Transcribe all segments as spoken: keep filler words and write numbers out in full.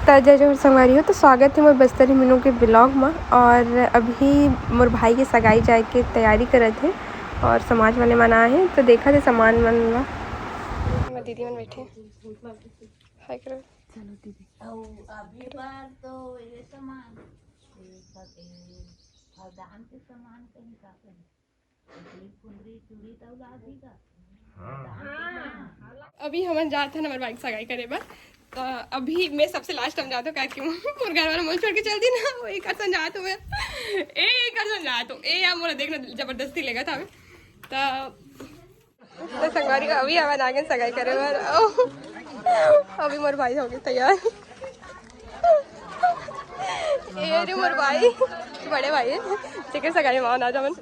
त जय जोहार संगवारी हो, तो स्वागत हे मोर बस्तर मीनू के vlog म। और अभी मोर भाई के सगाई जाए के तैयारी करत हे और समाज वाले मन आए हे, तो देखत हे सामान मन ला। दीदी मन बैठे, हाय करो। चलो दीदी। अभी बार तो ये सामान, ये सब, ये फलदान के सामान कहीं का कहीं। अभी हमन जात हन हमर भाई के सगाई करे बर। त अभी मैं सबसे last time जात हूँ, काहे कि मोर घर वाला मोला छोड़ के चल दी ना, वो एक असन जात हूँ मैं, ए एक असन जात हूँ, ए या मोला देखना जबरदस्ती लेगत हवे। त त संगवारी, अभी हमन आगे सगाई करे बर। अभी मोर भाई हो गए तैयार। ये रे मोर भाई, बड़े भाई हे, जेकर सगाई मा आज हमन।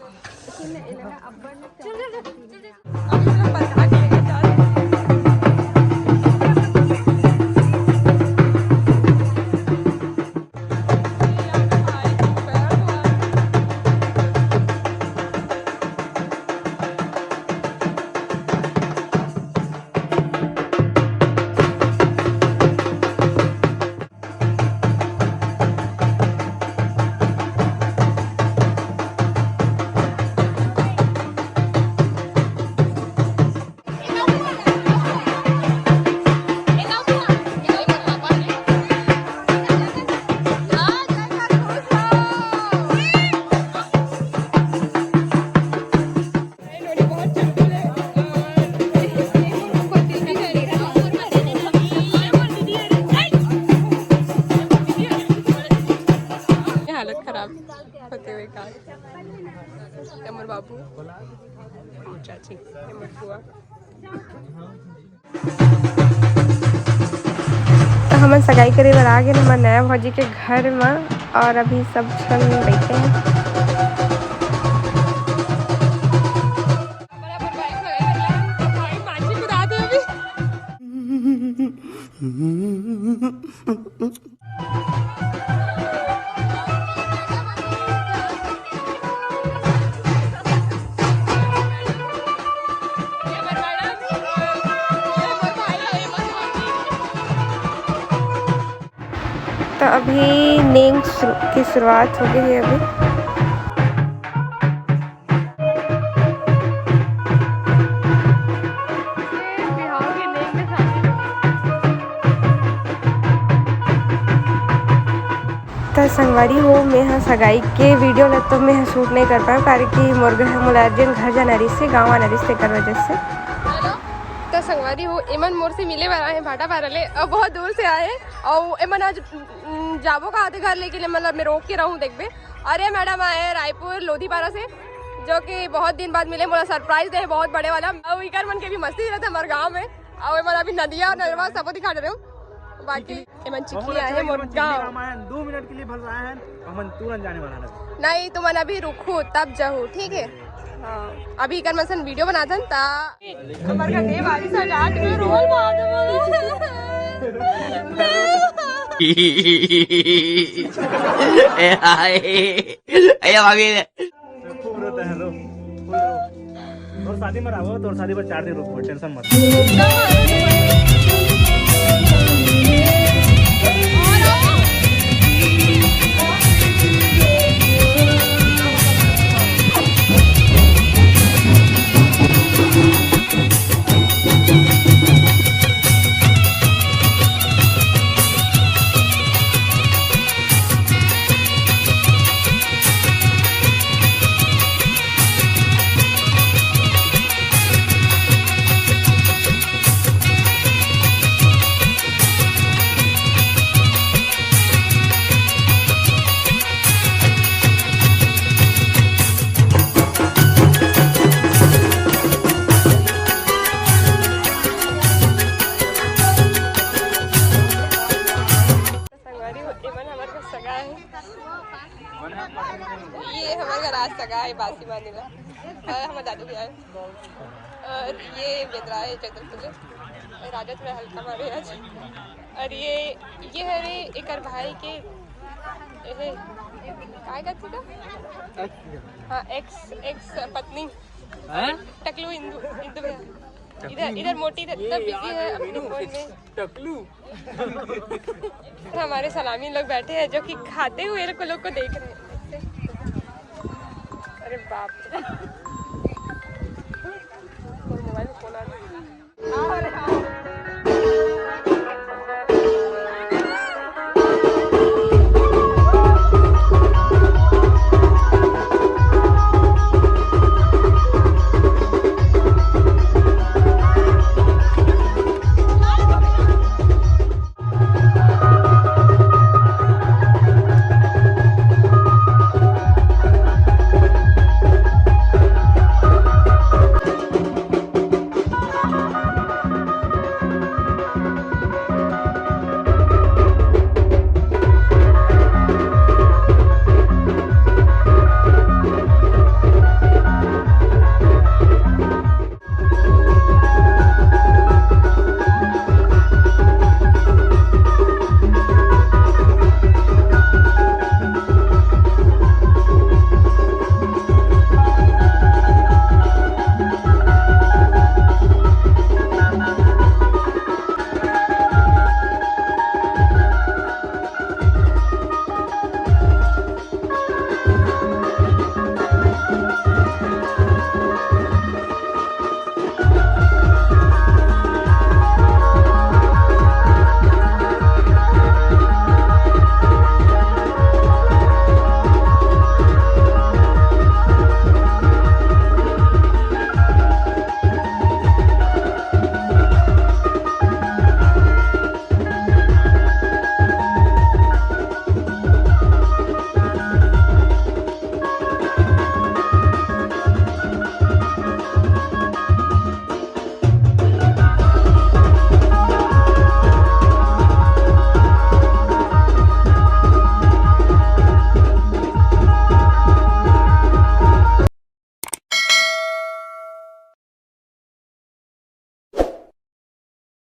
हालत खराब होते हुए का। हमर बाबू, चाची, हमर बुआ। त हमन सगाई करे बर आ गेन हमर नया भौजी के घर म, और अभी सब झन बैठे हैं। तो अभी नेंग शुरू, की शुरुआत हो गई है अभी। त संगवारी हो, मैं ह सगाई के video ला तो मैं ह shoot नहीं कर पाए, काबर कि मोर घर, मोला urgent घर जाना रहिस हे, गाँव आना रहिस हे, तेकर वजह से। त संगवारी हो, एमन मोर से मिले बर आए हैं भाटापारा ले, और बहुत दूर से आए हैं, और एमन आज, उम, जाबो का आते घर, लेकिन मतलब मैं रोक के रहूँ, देखबे। और ये madam आए हैं रायपुर लोधीपारा से, जो कि बहुत दिन बाद मिले, मोला surprise दे बहुत बड़े वाला। और इकर मन के भी मस्ती रहते हमारे गाँव में, और एमन अभी नदिया और नरवा सबो दिखा रहे हो, बाकी एमन चिखली आए हैं मोर गाँव। दो मिनट के लिए बस आए हैं, हमन तुरंत जाने वाला है। नहीं, तुमन अभी रुकू, तब जाहू, ठीक है? हाँ, अभी इकर मन सन video बनाथन, ता हमर घर देवारी सजा के रोल मार दे। ए हाय, ए भाभी। खूब रोते हैं लोग, खूब रो। तोर शादी में रहो, तोर शादी पर चार दिन रुकबो, tension मत। संगवारी हो, एमन हमर घर सगा हे। ये हमर घर आज सगा हे, बासी मानेला। और हमर दादू भी आए। और ये बेदरा हे, चैत्र पूजा। और राजा थोड़ा हल्का मारे आज। और ये, ये हरे एकर भाई के, एहे, काय कहथे का? हाँ, ex, ex पत्नी। हाँ? टकलू इंदू, इंदू भैया। इधर, इधर मोटी इधर इतना busy है अपने phone में। टकलू। हमारे सलामी लोग बैठे हैं जो कि खाते हुए लोग को देख रहे हैं। अरे बाप रे।